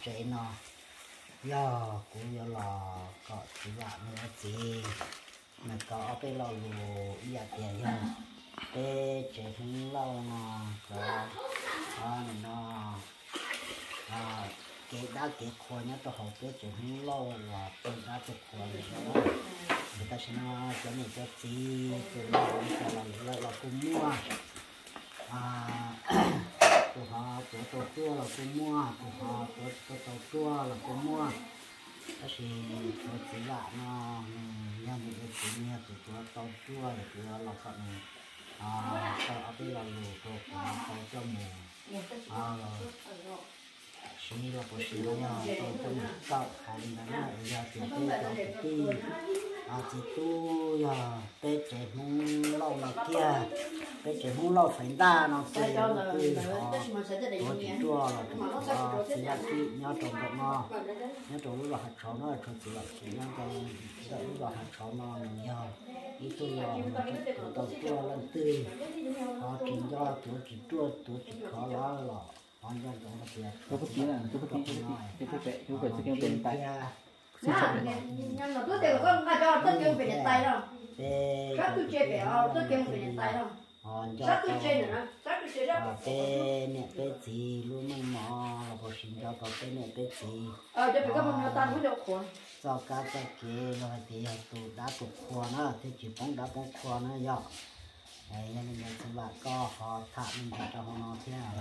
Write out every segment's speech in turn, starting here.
tsev no, yog kuv yuav los kom txiv Vam nws ua txiv, nws tau ob peb lo lus ib yam tias yog peb tsev Hmoob Lauj no, cov, o, nim no kev dab kev qhua nyob rau hauv peb tsev Hmoob Lauj uas peb dab peb qhua li no. Ces tam sim no cov niam cov txiv tus los ua li cas los lawv los kuj muaj, tus ho tuav tau tuaj los kuj muaj, tus ho tuav tsis tau tuaj los kuj muaj. Tab sis tus txiv Vam no nws yog nws tus txiv, nws yog tus tuav tau tuaj, ces kuv yuav los kom nws tau ob peb lo lus rau kuv tau coj mus siv los puas siv no, yog tau coj mus tawm hais li ntawd na. Yog tias peb cov kwv tij txiv tub yog peb tsev Hmoob Lauj no kiag, peb tsev Hmoob Lauj Faiv Ntaj no kiag, yog leej twg ho tuav tsis tuaj los rau txiv Vam Kim nyob rau ntawm no, nyob rau lub zos Hav Tshauv no, tshuav txiv Vam Kim nyob rau ntawm lub zos Hav Tshauv no, nws yog ib tug los tuav tau tuaj. Leej twg ho tsis nco, tuav tsis tuaj, tuav tsis khov los los ho nco ntsoov hais tias tshuav txiv Vam Kim nyob rau no, thiab peb cov kwv tij ho nco tau peb niam peb txiv lub meej mom los puas siv, nco tau peb niam peb txiv txoj kab txoj kev, yog hais tias yog tus dab tus qhua na thiaj tsis poob dab poob qhua na yog. Yog li ntawd txiv Vam, koj ho tham me ntsis rau hauv no thiab.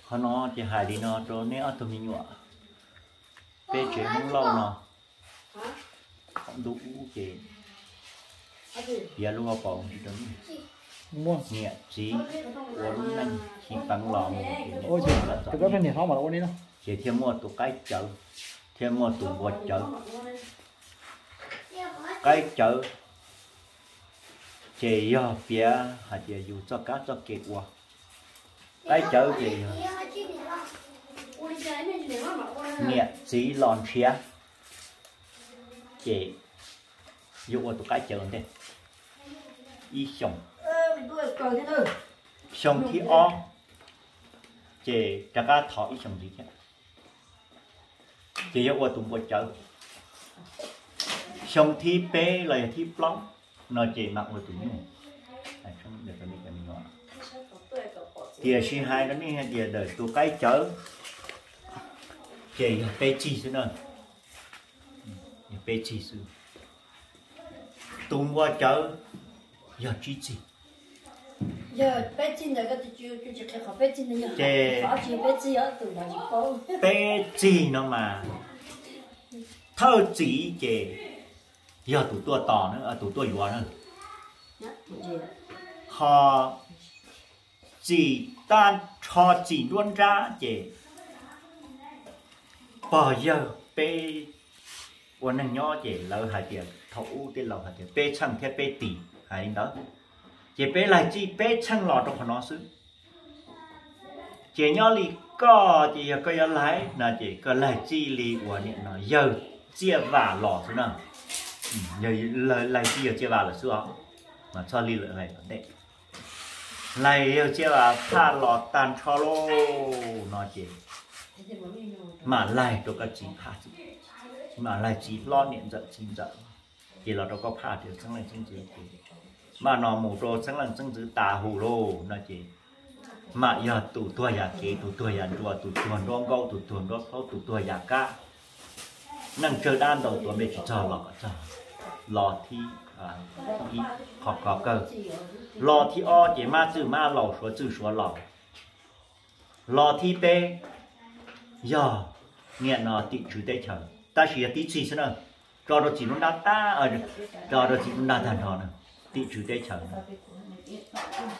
Qhov no ces hais li no rau neb ob tug me nyuam, peb tsev Hmoob Lauj no, ntu ub ces piav lub hauv paus ntsis rau nej. Niam txiv ua lub neej tsis peev los mus ces niam txiv los txom nyem, ces thiaj muaj tus qaib cawv, thiaj muaj tus npua cawv. Qaib cawv ces yog piav hais tias yus txoj kab txoj kev ua. Qaib cawv ces yog niam txiv los nrhiav, ces yuav ua tus qaib cawv ntej ib xyoos. Xyoo thib ob ces rov qab thov ib xyoos ntxiv thiab, ces yuav ua tus npua cawv. Xyoo thib peb los yog thib plaub no ces mam ua tus nyuj. Tiam sis hais rau nej hais tias ntawm tus qaib cawv ces yog peb txig xwb na, yog peb txig xwb. Tus npua cawv yog tsib txig. Ces peb txig no mas thawj txim ces yog tus tuaj tos na, tus tuaj yuav na. Ho txim tag nrho txim nruab nrab ces pog yawg peb ua neej nyob ces lawv hais tias thaum ub tej laus hais tias peb txheej thiab peb tis hais li ntawd, ces peb laig txij peb txheej los rau qhov no xwb. Ces nyob li koj ces yog koj yuav laig no ces koj laig txij li uas nim no yawg Txiaj Vam los xwb na. Laig txij yawg Txiaj Vam lawm xwb os, mas txog li lawm laig tom ntej. Laig yawg Txiaj Vam phaj los tag nrho lauj no ces mam laig rau koj txiv phaj, mam laig txiv hlob niam ntxawm txiv ntxawm, ces los rau koj phaj tias txheeb leej txheeb ntxwv, mam no mus rau txheeb leej txheeb ntxwv tas huv lauj no ces mam yog tus tuag yam kev, tus tuag yam nruas, tus tuag nruab nkaub, tus tuag nruab plaub, tus tuag yam kab. Neej tsawg dab ntau tuav npe tsis txog los kom txog. Los thib, qhov kawg, los thib ob ces mab txwj mab laus, suav txwj suav laus. Los thib peb yog niam no tim tswv teb chaws, tab sis yog tib txhij xwb na, tso rau txim nruab nrab tag, tso rau txim nruab nrab tag nrho na, tim tswv teb chaws na.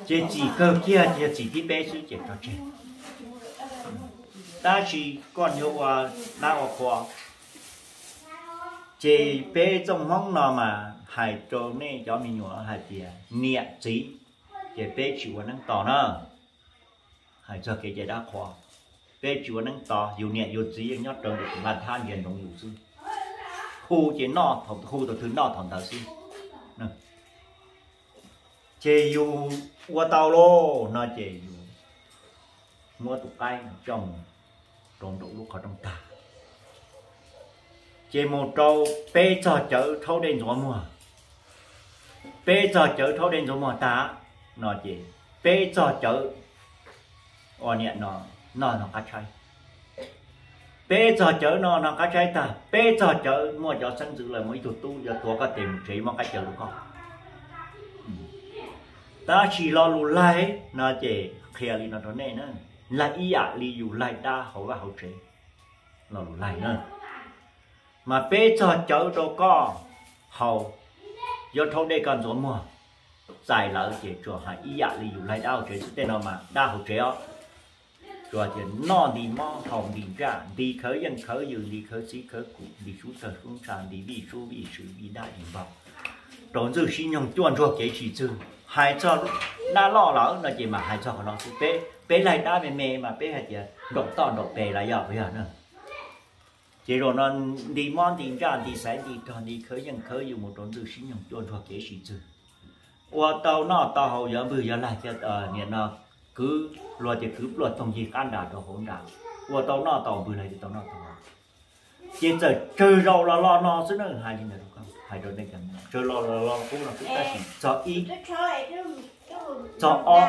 Ces txim kawg kiag ces yog txim thib peb xwb ces tso tseg. Tab sis koj yuav ua dab ua qhua, ces peb txoj Hmoob no mas hais rau nej cov me nyuam hais tias niam txiv, ces peb tsis ua neeb tos na. Hais txog kev cai dab qhua, peb tsis ua neeb tos, yus niam yus txiv yeej nyob rau ntawm tus nqaj thab ntsia ntsoov yus xwb. Hu ces noj, hu thaum twg noj thaum ntawd xwb. Ces yus ua tau lauj no ces yus muab tus qaib coj mus rau nraum lub qhov rooj tag, ces mus rau peb txog cawv rhaub dej ntxuav muag. Peb txog cawv rhaub dej ntxuav muag tag no ces peb txog cawv ua niam no noj no qab tshaib. Peb txog cawv noj no qab tshaib tag, peb txog cawv muaj cov xeeb ntxwv lawm, muaj ib tug tub yuav tuav koj tes mus tsev, muab qaib caws rau koj. Tab sis lo lus laig no ces qhia li no rau nej na, laig ib yam li yus laig dab hauv vaj hauv tsev. Lo lus laig na, mas peb txog cawv rau koj haus, yuav rhaub dej koj ntxuav muag, txais lawm ces tsuas hais ib yam li yus laig dab hauv tsev xwb. Tej no mas dab hauv tsev os, tsuas tias noj nti mob haus nti ntsaj, nti khawv yeej khawv yws, nti khawv txiv khawv kum, nti sub tawg sub ntsha, nti vij sub vij sw, vij dab vij npog, rau ntxwj sib nyoog cuaj ntsuag kev sim txwg. Hais txog dab loj lawm no ces mas hais txog qhov no xwb. Peb, peb laig dab me me mas peb hais tias nraum toj nraum pes los yog puas yog na. Ces zaum no nti mob nti ntsaj nti xaiv nti rog nti khawv yeej khawv yws mus rau ntxwj sib nyoog cuaj ntsuag kev sim txwg. Ua tau noj tau haus yuav npwg yuav lag, niam no kwv, luag tias kwv pluaj toog yig qab nras rau hauv nras, ua tau noj tau npwg los tau noj tau haus. Ces txawm tsawg zaus los lo no xwb na, hais li ntawd rau koj, hais rau nej cov, tsawg los los lo qub no xwb, tab sis txog ib, txog ob,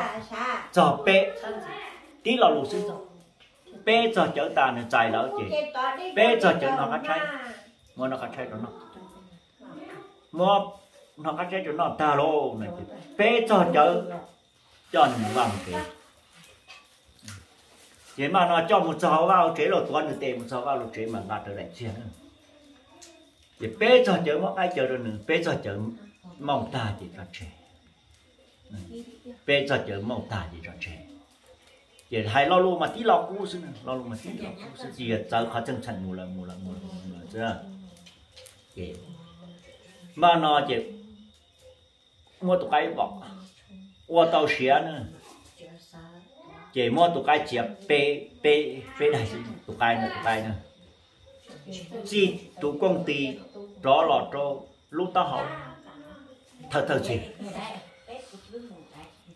txog peb, tib lo lus xwb. Peb txog cawv tas nws txais lawm ces peb txog cawv noj qab tshaib, muab noj qab tshaib rau noj, muab noj qab tshaib rau noj tag lauj no ces peb txog cawv coj nws mus vaj mus tsev. Ces mas no coj mus txog hauv vaj hauv tsev los tuav nws tes mus txog vaj hauv tsev mas nqa rawv daim txiag na. Ces peb txog cawv muab qaib caws rau nws, peb txog cawv mauj tag ces tso tseg. Peb txog cawv mauj tag ces tso tseg. Ces hais lo lus mas tib lo qub xwb, lo lus mas tib lo qub xwb, tsis yog txawv qhov txheej txheem mus lawm mus lawm mus lawm xwb. Ces mas no ces muab tus qaib pom, ua tau siav na, ces muab tus qaib txiav peb, peb, peb daim xwb, tus qaib na, tus qaib na, txij tus kooj tis rov los rau lub taub hau thawj thawj txij.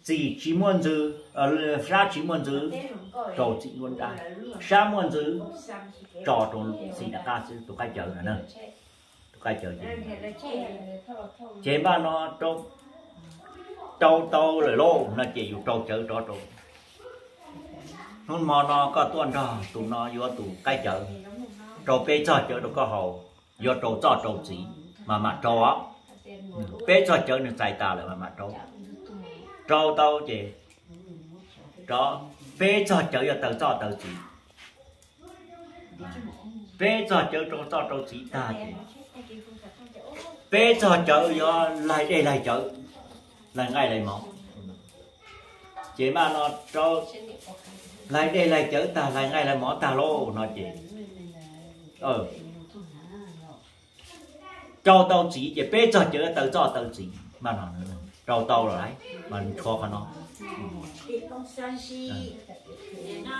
Txim tsis muaj ntxwv, sab tsis muaj ntxwv rau txim nruab nrab, sab muaj ntxwv tso rau txim nram qab xwb, tus qaib caws no na. Tus qaib caws ces, ces npaj no rau tau lawm lauj no ces yus rau cawv rov rau. Hnub hmo no koj tuaj nrog tus no yuav tus qaib caws, rau peb txog cawv rau koj haus, yuav rau txoj rau txiv mas mam rau os. Peb txog cawv nws txais tas lawm mas mam rau. Rau tau ces rov, peb txog cawv yuav taws txoj taws txiv. Peb txog cawv rau txoj rau txiv tag ces peb txog cawv yuav laig dej laig cawv, laig nqaij laig mov. Ces mas no rau, laig dej laig cawv tag, laig nqaij laig mov tag lauj no ces rau tau txiv ces peb txog cawv taws txoj taws txiv mas no, rau tau lawm mas nrhuav qhov no.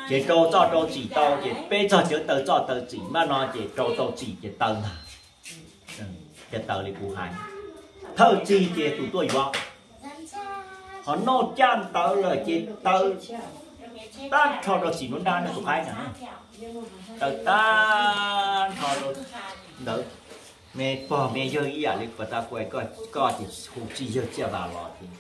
Ces rau txoj rau txiv tau ces peb txog cawv taws txoj taws txiv mas no ces rau tau txiv ces taws ntag. Ces taws li kuv hais, thawj txij ces tus tuaj yuav, ho noj caj ntawd lawm ces taws tag nrho rau txiv nruab nrab no tus qaib na, taws tag nrho rau ntawd. Me pog me yawg ib yam li pas tas kuv hais koj ces hu txij yawg Txiaj Vas los ces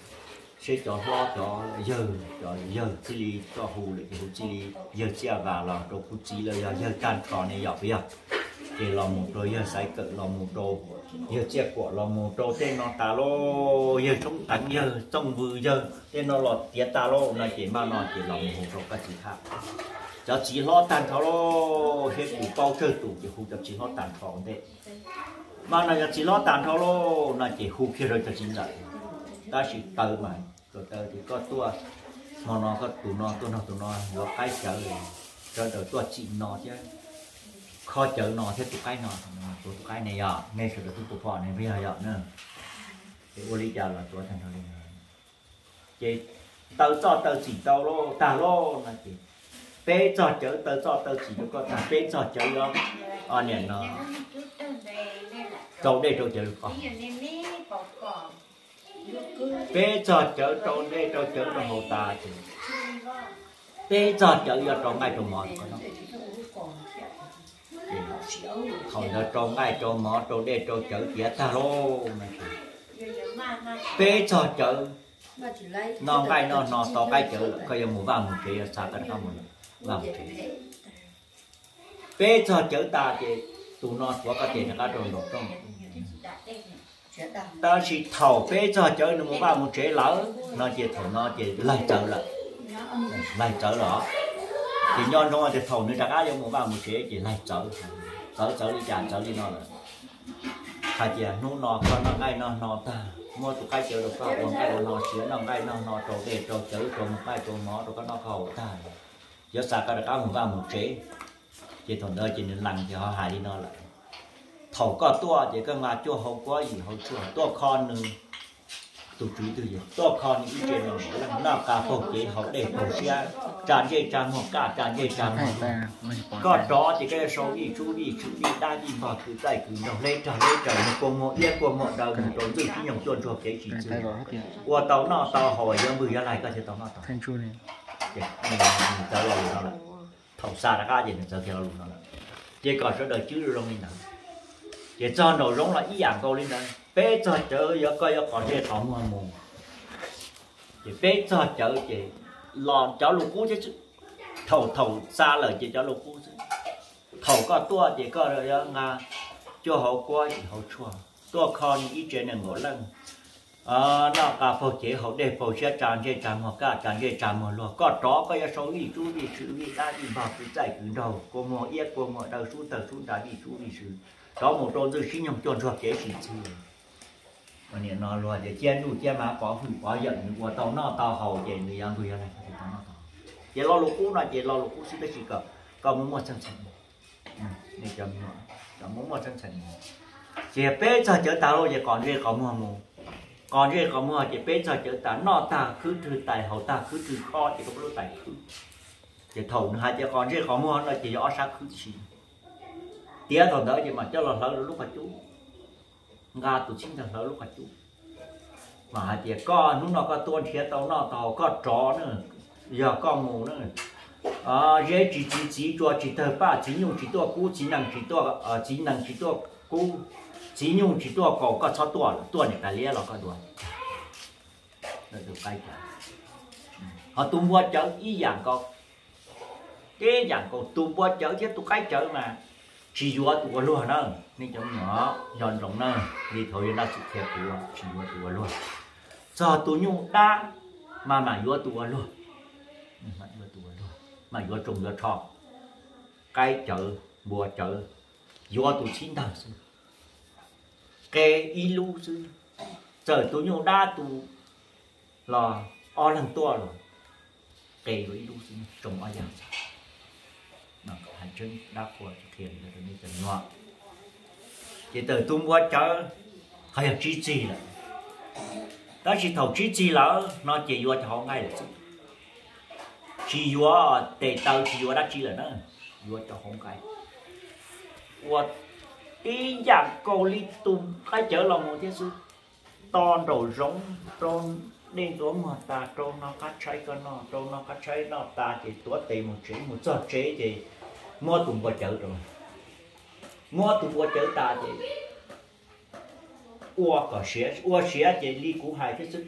seb cov hlob cov yawg, cov yawg thiaj li koj hu lawm ces hu txij li yawg Txiaj Vas los rau kuv txiv los yog yawg tag nrho ne yom puas yog? Ces los mus rau yawg Xaiv Kawm, los mus rau yawg Txiaj Kuam, los mus rau tej no tas lauj, yawg Tshoob Teev, yawg Txooj Vws, yawg tej no los tiav tas lauj no ces mas no ces los mus hu rau koj txiv hab. Cov txiv hlob tag nrho lauj, seb kuv paub tsawg tus ces hu cov txiv hlob tag nrho ua ntej. Mas no cov txiv hlob tag nrho lauj no ces hu kiag rau cov txiv ntxawm. Tab sis taws mas, taws ces koj tuaj, hmo no koj tus no tuaj nrog tus no yuav qaib cawv, sawv daws tuaj txim no thiab, kho cawv no thiab tus qaib no, tuav tus qaib ne yog nej sawv daws twb tuav pom ne puas yog yom na. Ces ua li cas los tuav tag nrho li no. Ces taws txoj taws txim tau lauj, tag lauj no ces peb txog cawv taws txoj taws txim rau koj tag, peb txog cawv yuav, o niam no, rau dej rau cawv rau koj. Peb txog cawv rau dej rau cawv rau haus tas ces peb txog cawv yuav rau nqaij rau mov rau koj noj. Thaum ntawd rau nqaij rau mov rau dej rau cawv tiav tag lauj. Peb txog cawv, noj nqaij noj hno tau qaib cawv lawm koj yuav mus vaj mus tsev, yuav xa koj rov qab mus vaj mus tsev. Peb txog cawv tas ces tus no tuav koj tes rov qab rau nraum rooj. Tab sis thaum peb txog cawv nws mus vaj mus tsev lawm no ces thaum no ces laig txawv lawm. Laig txawv lawm. Ces nco ntsoov tias thaum nws rov qab yuav mus vaj mus tsev ces laig txawv. Txawv txawv li cas? Txawv li no lawm. Hais tias hnub no koj noj nqaij noj hno tag, muab tus qaib cawv rau koj ua nqaij ua hno siav, noj nqaij noj hno rau dej rau cawv rau nqaij rau mov rau koj noj koj haus tag, yuav xa koj rov qab mus vaj mus tsev. Ces thaum ntawd ces nws lees ces ho hais li no lawm: Thaum koj tuaj ces koj nqa cuaj hauv kuab yim hauv tshuaj tuaj kho nws. Tus tswv twg? Tuaj kho nws ib tse nees nkaum leej, noj qab paug cev haus dej paug siab, tsa ntsej tsa muag kaj tsa ntsej tsa muag luag. Koj rov ces koj yuav sau vij tsub vij tswv vij dab vij npog kwv txaij kwv nraug hleb rog hleb raws mus kua muag iab kua muag daws mus rau ntxwj sib nyoog cuaj ntsuag kev sib txwv. Ua tau noj tau haus yuav npwg yuav laig koj thiaj tau noj tau. Txawv lo lus no lawm. Thaum xa rov qab ces nws txawv kiag lo lus no lawm. Ces kom sawv daws cwb zoo li ntawd. Ces txog nraum zoov los ib yam nkaus li ntawd, peb txog cawv yog koj yuav qov ntsej qov muag mus. Ces peb txog cawv ces los cov lus qub thiab xwb. Thaum thaum xa lawm ces cov lus qub xwb. Thaum koj tuaj ces koj yuav nqa cuaj hauv kuab yim hauv tshuaj tuaj kho nws ib tse nees nkaum leej, noj qab paug cev haus dej paug siab tsa ntsej tsa muag kaj tsa ntsej tsa muag luag. Koj rov koj yuav sau vij tsub vij tswv vij dab vij npog kwv txaij kwv nraug kua muag iab kua muag daws sub tawg sub nra vij tsub vij tswv rov mus rau ntxwj sib nyoog cuaj ntsuag kev sib txwv. Nim no luag tias ciab ntuj ciab mav pov hwm pov yawm, nws ua tau noj tau haus ces nws yuav npwg yuav laig koj thiaj tau noj tau. Ces lo lus qub no ces lo lus qub xwb tab sis kom koj muaj muaj txheej txheem. Kom muaj muaj txheej txheem. Ces peb txog cawv tas lauj ces qov ntsej qov muag mus. Qov ntsej qov muag ces peb txog cawv tas noj tag khwb rwg tais haus tag khwb rwg qhob ces koj pab lub tais khwb. Ces thaum nws hais tias qov ntsej qov muag no ces yog ob sab khwb tib si. Tiav thaum ntawd ces mam coj los hlawv rau lub qhov cub. Nqa tus txhib ntawd hlawv lub qhov cub. Mas hais tias koj hnub no koj tuaj nrhiav tau noj tau haus koj rov na, yog koj mus na. Zeb tsis txi txiv tsua tsis tawg paj, txiv nyuj tsis tuaj kub, txiv nees tsis tuaj, txiv nees tsis tuaj kub, txiv nyuj tsis tuaj kaus, koj txhob tuaj lawm, tuaj niam tais liab los koj dua. Ho tus npua cawv ib yam nkaus, ib yam nkaus, tus npua cawv thiab tus qaib cawv mas tsis yuav tus ua luag na. Nej cov me nyuam nco ntsoov na, li thaum yawg Naj Xwm qhia kuv, tsis yuav tus ua luag. Txog tus nyuj dab mas mam yuav tus ua luag, mam yuav tus ua luag, mam yuav tsoos yuav tsho. Qaib cawv npua cawv yuav tus txhib ntawg xwb, qe ib lub xwb. Txawm tus nyuj dab tus los ob leeg tuaj los qe yuav ib lub xwb, tsoo ob yam. Hais tseeb dab qhuas qhia li ntawd rau nej cov me nyuam. Ces txawm tus npua cawv qhov yog tsib txig lawm, tab sis thaum tsib txig lawm no ces yuav cov hauv nqaij lawm xwb. Tsis yuav tes taw tsis yuav dab tsi lawm na, yuav cov hauv nqaij. Ua tib yam nkaus li tus qaib cawv los mus thiab xwb. To nraum zoov rau dej ntuav muag tas rau no qab tshaib koj noj, rau no qab tshaib noj tas ces tuav tes mus tsev, mus txog tsev ces muab tus npua cawv rau. Muab tus npua cawv tas ces ua kom siav, ua siav ces li kuv hais thiab xwb.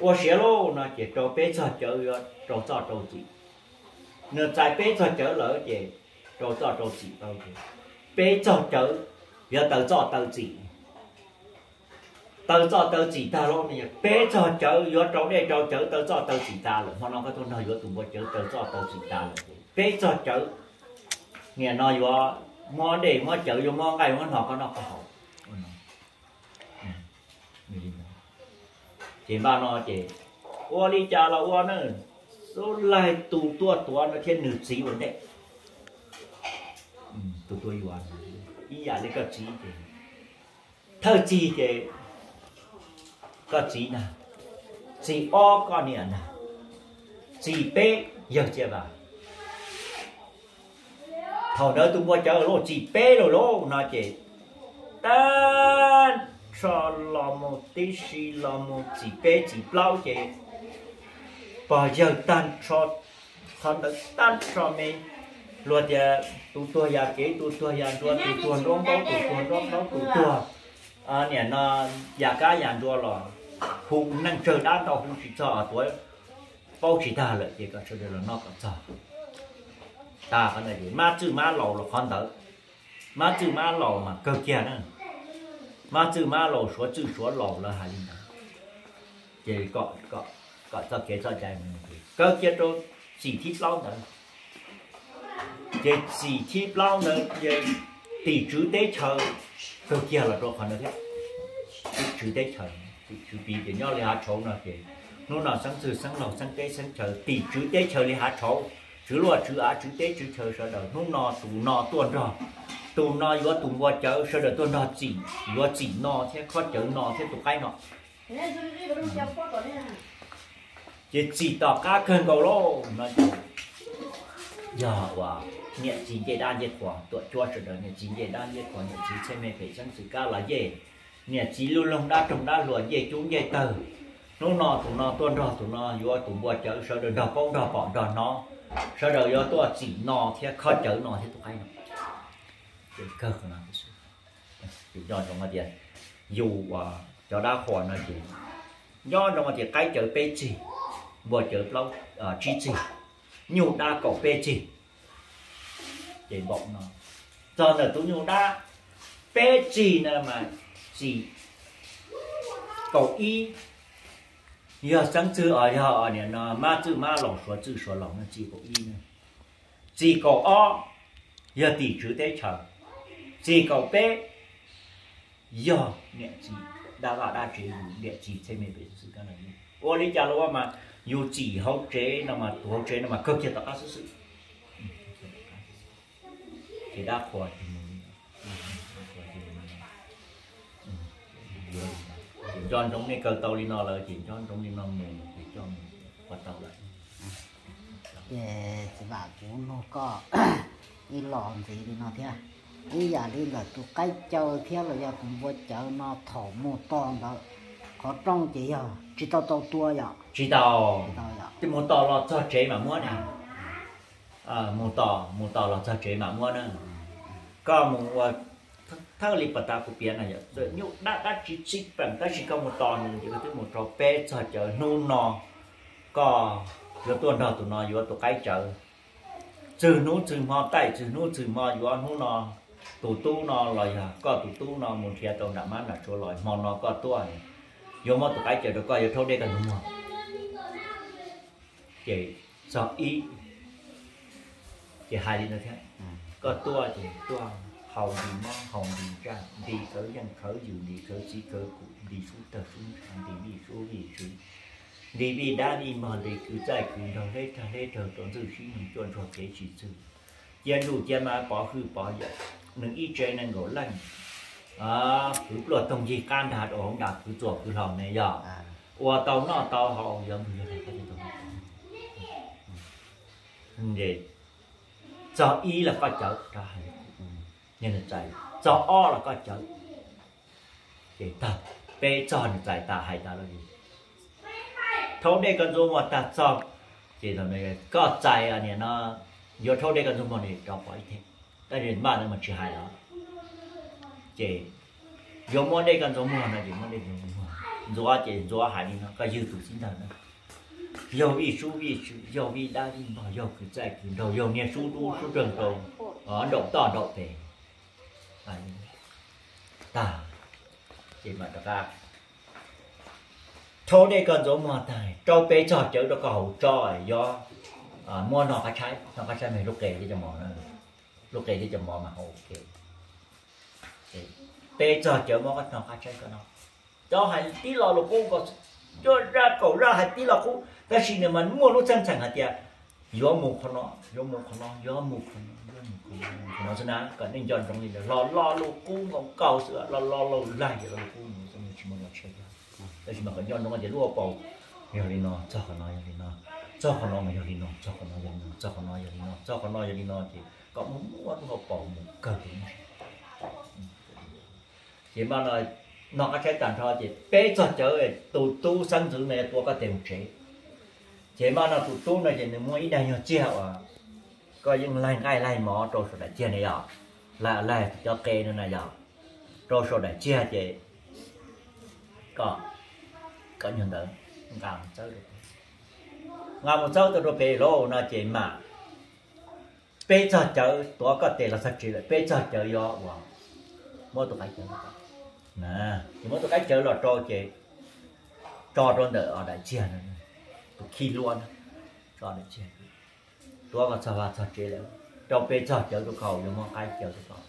Ua siav lauj no ces rau peb txog cawv yuav rau txoj rau txim. Nws txais peb txog cawv lawm ces rau txoj rau txim tau ces peb txog cawv yuav taw txoj taw txim. Taw txoj taw txim tag lauj, peb txog cawv yuav rau dej rau cawv taw txoj taw txim tas lawm, hmo no koj tuaj nrog yuav tus npua cawv taw txoj taw txim tas lawm ces peb txog cawv, niam no yuav muab dej muab cawv yuav muab nqaij muab hno koj noj koj haus. Ces npaj no ces ua li cas los ua na, xub laig tus tuaj tuav no thiab nws txiv ua ntej. Tus tuaj yuav ib yam li koj txiv ces thawj txig ces koj txiv ntag, txig ob koj niam ntag, txig peb yawg Txia Vas. Thaum ntawd tus npua cawv lauj txim peb lawm lauj no ces tag nrho los mus tib si los mus txim peb txim plaub ces pog yawg tag nrho, qhov ntawd tag nrho me Luag tias tus tuag yam kev, tus tuag yam nruas, tus tuag nruab npaub, tus tuag nruab nplaub, tus tuag niam no yam kab yam nruas los hu neej tsawg dab ntau hu tsis txog, tuav paub tsis tag lawm ces kom sawv daws los noj kom txog. Tas qhov ntawd ces mab txwj mab laus los qhov ntawd, mab txwj mab laus mas kawg kiag na, mab txwj mab laus suav txwj suav laus lawv hais li ntawd. Ces kom txoj kev txoj cai kawg kiag rau txim thib plaub ntawd. Ces txim thib plaub ntawd ces tim tswv teb chaws kawg kiag los rau qhov ntawd thiab. Tim tswv teb chaws, tim tswv piv ces nyob li hav tshauv no ces hnub no xeeb txwj xeeb laus xeeb teb xeeb chaws tim tswv teb chaws li hav tshauv, tswv luaj tswv av tswv teb tswv chaw sawv daws hnub no tus no tuaj nrog tus no yuav tus npua cawv sawv daws tuaj nrog txim, yuav txim no thiab khob cawv no thiab tus qaib no. Ces txim tom qab kawg nkaus lauj no ces yog uas niam txiv ncej dab ncej qhuas tuam cuab sawv daws, niam txiv ncej dab ncej qhuas, niam txiv txheej me pem xeeb txwv kab los yej, niam txiv luj loog dab roog dab hluas ncej cub ncej tawg. Hnub no tus no tuaj nrog tus no yuav tus npua cawv sawv daws nrog paub nrog pom nrog hnov, sawv daws yuav tuaj txim no thiab khob cawv no thiab tus qaib no. Ces kawg no, ces nco ntsoov tias yus uas cov dab qhuas no ces nco ntsoov tias qaib cawv peb txig, npua cawv plaub, tsib txig, nyuj dab kaum peb txig. Ces npaum no txog ntawm tus nyuj dab peb txig no mas txim kaum ib, yog xeeb txwj os, yog niam no mab txwj mab laus suav txwj suav laus no txim kaum ib na. Txim kaum ob yog tim tswv teb chaws. Txim kaum peb yog niam txiv dab vaj dab tsev, yus niam txiv txheej me pem xeeb txwv kab los yej. Ua li cas los mas yus txim hauv tsev no mas tus hauv tsev no mas kawg kiag tom qab xwb xwb. Ces dab qhuas ces mus li no. Ces nco ntsoov nej kawg tau li no lawm ces nco ntsoov li no mus ces coj mus ua tau lawm. Ces txiv Vam, kuv nug koj ib los ntxiv li no thiab, ib yam li ntawm tus qaib caw thiab los yog tus npua cawv no thaum mus tos ntawd qhov rooj ces yog tsis tau tau tua yom? Tsis tau. Tsis tau yom? Mus tos los txog tsev mam muab na. Mus tos, mus tos los txog tsev mam muab na. Koj mus ua thawj li pas tas kuv piav na yom, nyuj dab dab tsi txij peem tab sis koj mus tos nws ces koj twb mus rau peb txog cawv hnub no koj yuav tuaj nrog tus no yuav tus qaib cawv. Txwg hnub txwg hmo taij, txwg hnub txwg hmo yuav, hnub no tus tub no los yog koj tus tub no mus nrhiav tau nram mab nram suav los hmo no koj tuaj, yuav muab tus qaib cawv rau koj, yuav rhaub dej koj ntxuag muag. Ces txog ib, ces hais li no thiab, koj tuaj ces tuaj haus nti mob haus nti ntsaj, nti khawv yeej khawv yws, nti khawv txiv khawv kum, nti sub tawg sub ntsha, nti vij sub vij tswv, nti vij dab vij npog, nti kwv txaij kwv nraug, hleb rag hleb raug, rau ntxwj sib nug cuaj ntsuag kev tsis txwg, cia ntuj cia ma pov hwj pov yawm, nws ib tsev nees nkaum leej, kwv pluaj toog yig qab nrag rau hauv nrad, kwv txuas kwv hlau ne yog ua tau noj tau haus, yog ntug yog txog ib los koj cawv, txog ob los koj cawv. Ces tag, peb txog nws txais tas hais tas lawm, rhaub dej koj ntxuag muag tag txog, ces koj txais niam no yuav rhaub dej koj ntxuag muag no rau pom ib teg, tab sis maj no mas tsis hais lawm. Ces yuav muab dej koj ntxuag muag no ces muab dej ntxuag muag, ntxuav ces ntxuav hais li no, koj ywg tus txiv ntawd na, yog vij sub vij tswv, yog vij dab vij npog, yog kwv txaij kwv nraug, yog niag sub dub sub rog nraum toj nraum pes. Tag, ces mam rov qab rhaub dej koj ntxuag muag tag, rau peb txog cawv rau koj haus tso, yog muab noj qab tshaib, noj qab tshaib mas lub qe thiab cov mov, lub qe thiab cov mov mas haus ua ke. Peb txog cawv muab koj noj qab tshaib koj noj. Cov hais tib lo lus qub, cov zaj kaum zaj hais tib lo qub, tab sis nws mas muaj lub txheej txheem hais tias yuav mus qhov no, yuav mus qhov no, yuav mus qhov no, yuav mus qhov no, mus qhov no xwb na, kom nej nco ntsoov li ntawd, lo lo lus qub nkaus nkaus xwb, lo lo lus laig ces lo lus qub mus xwb, tsis muaj lo tshiab. Tab sis mas kom nco ntsoov tias lub hauv paus yog li no, txog qhov no yog li no, txog qhov no mas yog li no, txog qhov no yog li no, txog qhov no yog li no, txog qhov no yog li no, ces kom muaj muaj lub hauv paus mus kawg li. Ces mas no, noj qab tshaib tag nrho ces peb txog cawv, tus tub xeeb ntxwv no yuav tua koj tes mus tsev. Ces mas no tus tub no ces nws muaj ib daig nyuag txiag uas koj yeej laig nqaij laig mov rau saum daim ciag ne yog, laig laig cov qe no na yog, rau saum daim ciag ces koj, koj nyuag ntawd nqa mus txawb rau pem, nqa mus txawb tau rau pem lauj no ces mam peb txog cawv tuav koj tes los txog tsev lawm, peb txog cawv yuav ua, muab tus qaib cawv, ces muab tus qaib cawv los rau ces tso rau ntawm daim ciag, tus khij luab na, tso daim ciag, tuav koj txog vaj txog tsev lawm, rau peb txog cawv rau koj, yuav muab qaib cawv rau koj,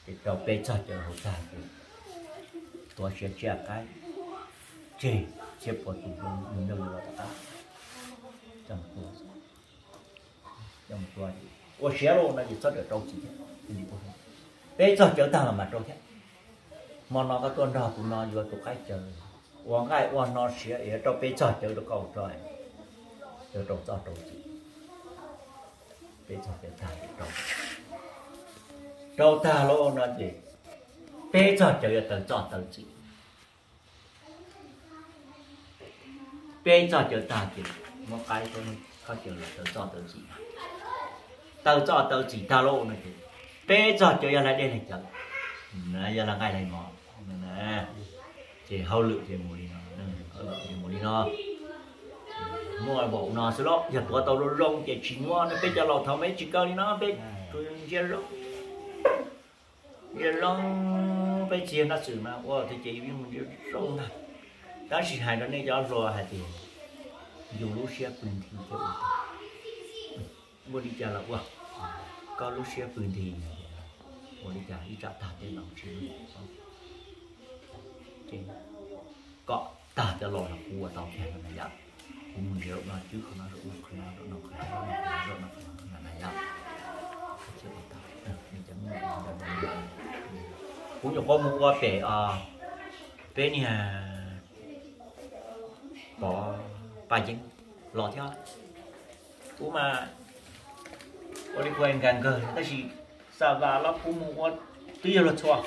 ces rau peb txog cawv hauv tag ces tuav siav tsiaj qaib tseg, thiab puas tus mus nrog yus los tom qab, ua siav lauj no ces txhob rawm rau txim thiab. Peb txog cawv tag los mam rau thiab. Hmo no koj tuaj nrog kuv no yuav tus qaib cawv, ua nqaij ua no siav es rau peb txog cawv rau koj tso, yuav rau txoj rau txim. Peb txog cawv tag rau, rau tag lauj no ces peb txog cawv yuav taws txoj taws txim. Peb txog cawv tag ces muab qaib thiab khaub cawv los taws txoj taws txim. Taws txoj taws txim tag lauj no ces peb txog cawv yog laig dej laig cawv, yog laig nqaij laig mov, ces hauj lwm ces mus li no, hauj lwm ces mus li no. Muaj npaum no xwb los yog tuav tau zoo zoo ces tsis muab ne, peb cov laus thaum me tsis kaw li no, peb tsuas ntsia zoo, ntsia zoo, peb txiv nrab xwm mas ua tiag ces yus yeej mus ntsia zoo ntag. Tab sis hais rau nej cov hluas hais tias yus lub siab pw nthi thiab ua, ua li cas los ua, koj lub siab pw nthi, ua li cas ib tsam tag tej laus tsis, kom tag cov laus los kuv ua tau kiag no na yom. Kuv mus nrhiav no cwb qhov no, zaum no qhov no, zaum no qhov no, zaum no qhov no na yom. Kuv nyuam qhuav mus ua pem peb niag pov Paj Yeeb los thiab. Kuv mas ua li kuv nkag nkawg tab sis xa vas los kuv mus ua twb yog luag txhua,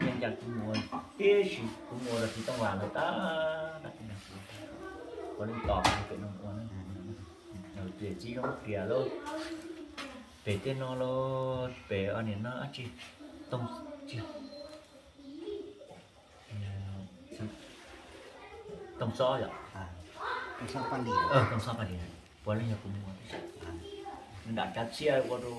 yeej cas kuv mus ua, tiam sis kuv mus ua rau txiv Tooj Vas lawv tab, ua leej tos pem no ua, tias txiv zoo kiag lauj, pem tej no lauj, pem niam no dab tsi, Tooj, Tooj Xob yom, Tooj Xob Paj Lis, puav leej yog kuv mus ua, nram Tsav Txhiaj ua rau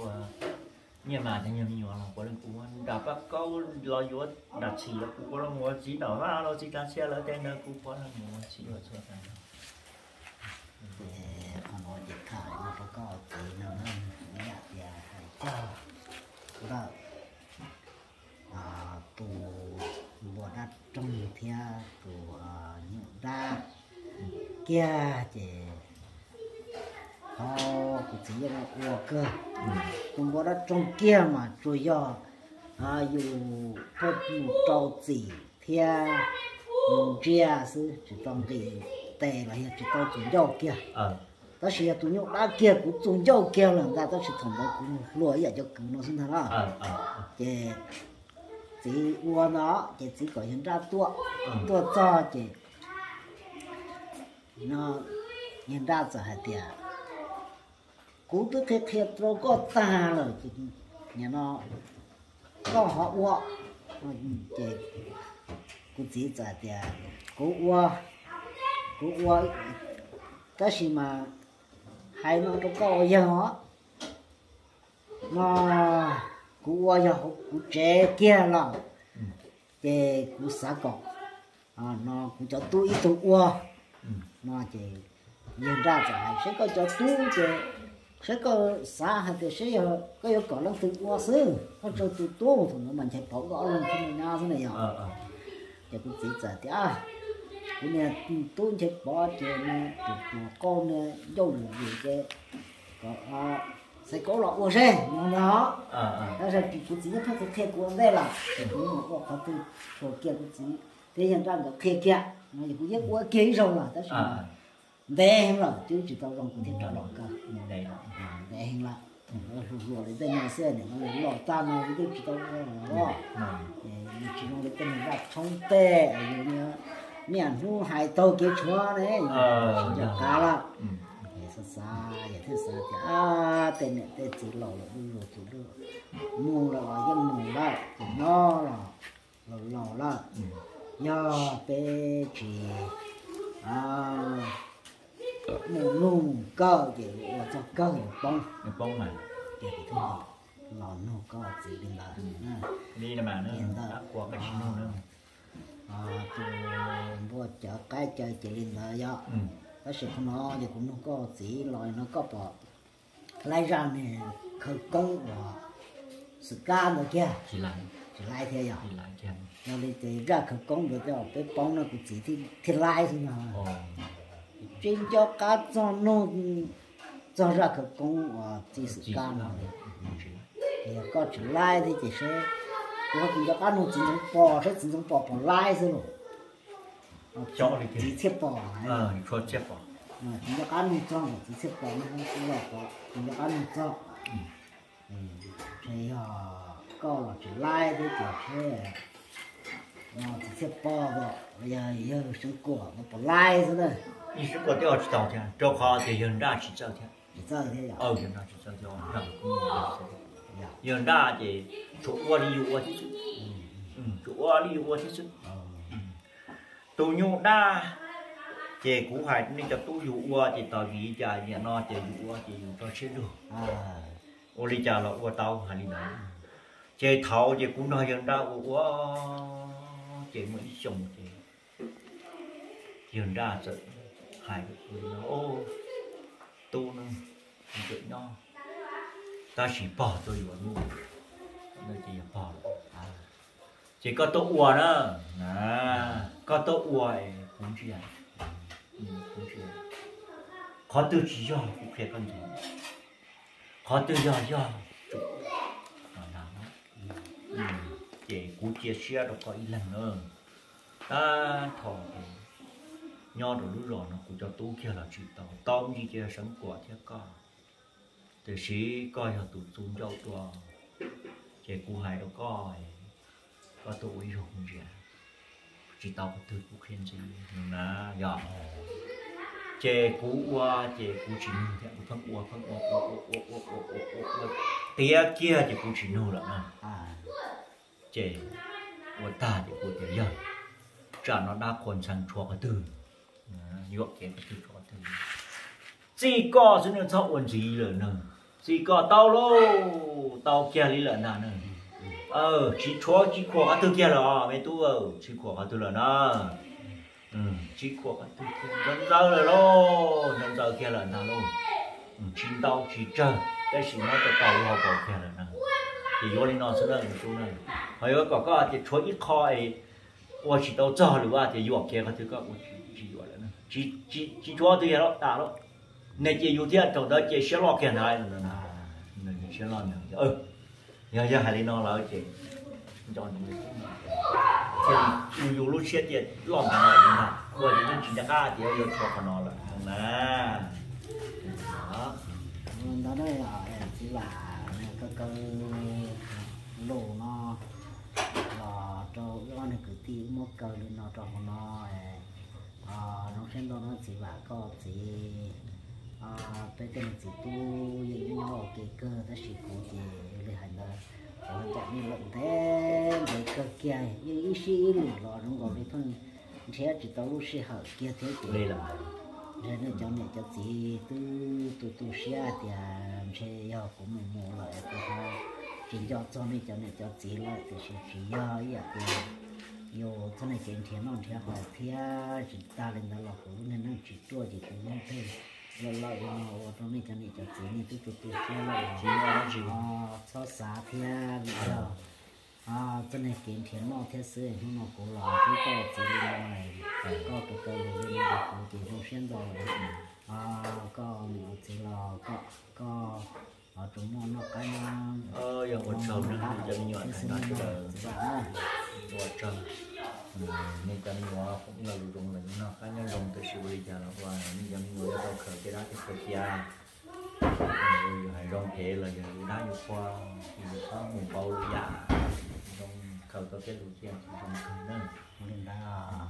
Nyiaj Mas cov nyuag me nyuam los puav leej kuv ua, nram Paj Kaub los yuav nram Txhim los kuv puav leej mus ua, txiv Nram Vaj los txiv Tsav Txhiaj lawv tej ntawd kuv puav leej mus ua txiv ua txhua ntawd. Qhov no ces tham no rau koj txiv no na, ib yam tias hais txog tus npua dab roog thiab tus nyuj dab kiag ces qhov kuv txiv yeej ua kawg. Tus npua dab roog kiag mas tsuas yog yus pheej mus rau txim thiab mus ntsia xwb, tsis tau nqis tes los yog tsis tau txus ncauj kiag. Tab sis yog tus nyuj dab kiag kuv txus ncauj kiag lawm ntag, tab sis thaum ntawd kuv mus hluas ib yam cov kwv no xwb ntag na. Ces txiv ua no ces txiv kom yawg nraj tuaj, tuaj txog ces no yawg nraj txawm hais tias, kuv twb qhia qhia rau koj tag lawm ces nim no koj ho ua. Ces kuv txiv txawm hais tias, kuv ua, kuv ua, tab sis mas hais no rau koj ua yawg os, no kuv ua yog hauv kuv tsev kiag los ces kuv xav kom no kuv cov tub ib tug ua. No ces yawg nraj txawm hais, saib koj cov tub ces saib koj xav hais tias saib yog koj yuav kom leej twg ua xwb, koj tsau tus tub, thaum ntawd mas Nchaiv Pov nkawd ob leeg thiab nyab xwb na yog. Ces kuv txiv txawm tias, kuv niag tub Nchaiv Pov ces nws tus tus qau nws ncauj lwm lwm ces kom Xaiv Kaub los ua seb no ntag. Tab sis kuv txiv yeej pheej qhia kuv ua ntej lawm, kuv mus ua qhov twg tshua kiag kuv txiv thiab yawg nraj nkawd qhia kiag no es kuv yeej ua kiag ib zaug lawm tab sis ntev heev lawm twb tsis tau zoo kuv thiaj rov los kaw. Ntev heev lawm, hluas hluas li tej no xwb, nim no los tag no kuv twb tsis tau ua lawm. Tsis zoo li tej niag vaj tshoob tej, niaj hnub hais taug kev tshuav ne, tsis nco qab lawm. xav, yawg thiaj xav tias, tej niam tej txiv laus lawm, lub zos ces lub, mus lawm los yeej mus lawm, ces no los laus laus lawm, yog peb tsis mus nug koj ces ua txog kawg yuav poob. Poob mas, ces kuv thiaj li los nug koj txiv li ntawd. Li ntawd, tus npua cawv qaib cawv ces li ntawd yog. Tab sis qhov no ces kuv nug koj txiv los no koj pom laib zaj niag khawv koob uas xwm kab ntawd kiag? Tsis laib thiab yog? Yog li ces zaj khawv koob ntawd tej zaum peb poob no kuv txiv thiaj laib xwb no. Tsis nco qab txog nug txog zaj khawv koob uas txij xwm kab no li. Ces yog koj tsis laib thiab ces seb, kuv tsis nco qab nug txiv ntxoov pos, seb txiv ntxoov pos puas laib xwb los. Txiv Txhiaj Pos, tsis nco qab nug txog ntawm txiv Txhiaj Pos no, tsis nco qab nug txog. Ntshe yog koj los tsis laib thiab ces seb txiv Txhiaj Pos los yog yawg Xeev Kuam no puas laib xwb na. Yawg Xeev Kuam twb ua tsis tau thiab, rau qhov tias yawg Nraj tsis txawj thiab. Tsis txawj thiab yog? Yawg Nraj tsis txawj thiab, yawg Nraj ces tsuas ua li yus ua thiab xwb. Tsuas ua li yus ua thiab xwb. Tus nyuj dab, ces kuv hais nej cov tub, yus ua ces tau vim li cas, nim no ces yus ua ces yus tso siab lug, ua li cas los ua tau, hais li ntawd. Ces thaum ces kuv nrog yawg Nraj ua ua, ces muaj ib xyoos ces yawg Nraj txawm hais, tub, nws tseem nyob, tab sis pog tuaj yuav nyuj, ces yog pog lawm. Ces koj tuaj ua na, koj tuaj ua, kuv ntsia, kuv ntsia, qhov twg tsis yog kuv qhia koj ntxiv, qhov twg yog yog, ces kuv cia siab rau koj ib leeg na. Tab tom nyob rau lub zos no kuv cov tub kiag los tsis tau, tau me ntsis ces yog Xeev Kuam thiab koj, tiam sis koj yog tus txu ncauj dua, ces kuv hais rau koj, koj tuaj ua ib zaug kuv ntsia, tsis tau qhov twg kuv qhia ntxiv na, yog. Ces kuv ua ces kuv tsis nug thiab, kuv pheej ua pheej ua ua ua ua ua ua ua tiav kiag ces kuv tsis nug lawm na. Ces ua tag ces kuv tias, yawg, tsam no dab qhuas ntxhee tshuav qhov twg, yuam kev qhov twg tshuav qhov twg. Txij koj xwb nawj, txhob ua ntxiv lawm nawb. Txij koj tau lauj, tau kiag li lawm ntag nawb. Tsis tshuav, tsis khuam qhov twg kiag lawm os me tub, tsis khuam qhov twg lawm na. Tsis khuam qhov twg kiag, ntxawv ntxawv lawm lauj, ntxawv ntxawv kiag lawm ntag lauj. Tsis ntau tsis tsawg, tab sis muab tau tau lub hauv paus kiag lawm na. Ces yuav li no xwb na me tub na. Ho yuav kom koj tias tshuav ib qho es ua tsis tau txog lawm, ua tias yuam kev qhov twg koj ua tsis yuam lawm na. Tsis tshuav twg yog lauj, tas lauj. Nej cia yus thiab, thaum ntawd ces siab loj kiag ntag. Siab loj ntag. Yog yawg hais li no lawm ces nco ntsoov, thiaj li yus lub siab thiaj loj ntawd lawm ntag. Ua ces yeej tsis nco qab tias yuav tshuav qhov no lawm na. Ntawd na, txiv Vam, koj kaw lus no los rau wb ob niag kwv tij wb muab kaw li no rau hauv no. Zoo siab ntau na txiv Vam, koj txiv. Peb tej niag txiv tub yeej nyob ua ke kawg, tab sis kuv ces li hais ntawd, kuv cam nej lawm ntev ntev kawg kiag, yeej ib sij ib lwm los zoo nkaus li pheej nrhiav tsis tau lub sij hawm kiag thiab ces ntshe nej cov niam cov txiv twb tu tu siab hais tias ntshe yog kuv mus mus lawm kuv ho tsis nco txog nej cov niam cov txiv lawm, tiam sis tsis yog, ib yam tias yus txoj niag kev nrhiav noj nrhiav haus thiab. Tsis tas li ntawd los kuv lub niag neej tsis ruaj ces kuv yeej pheej lawm lawm li no ua rau nej cov niam cov txiv nej twb tu tu siab lawm. Tsis yog, txhob xav thiab, vim yog txoj niag kev nrhiav noj thiab xwb. Hnub no kuv los pub koj txiv li no, koj kaw kaw lus li no rau kuv ces zoo siab ntau. Koj niam txiv los koj, koj tsuas muaj noj qab nyob zoo, cov me nyuam thiab xwb na txiv Vam na. Ua tsaug, nej cov me nyuam los lus zoo los noj qab nyob zoo, tiam sis ua li cas los ua nej cov me nyuam yuav tau khaws tej dab tej qhua cia. Yus hais zoo phem los yog yus dab yus qhua, yus txhob mus pauv lwm yam, zoo khaws tau tej lus cia tsis zoo kawg na. Ua li ntawd,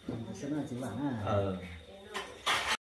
ntawd xwb na txiv Vam na.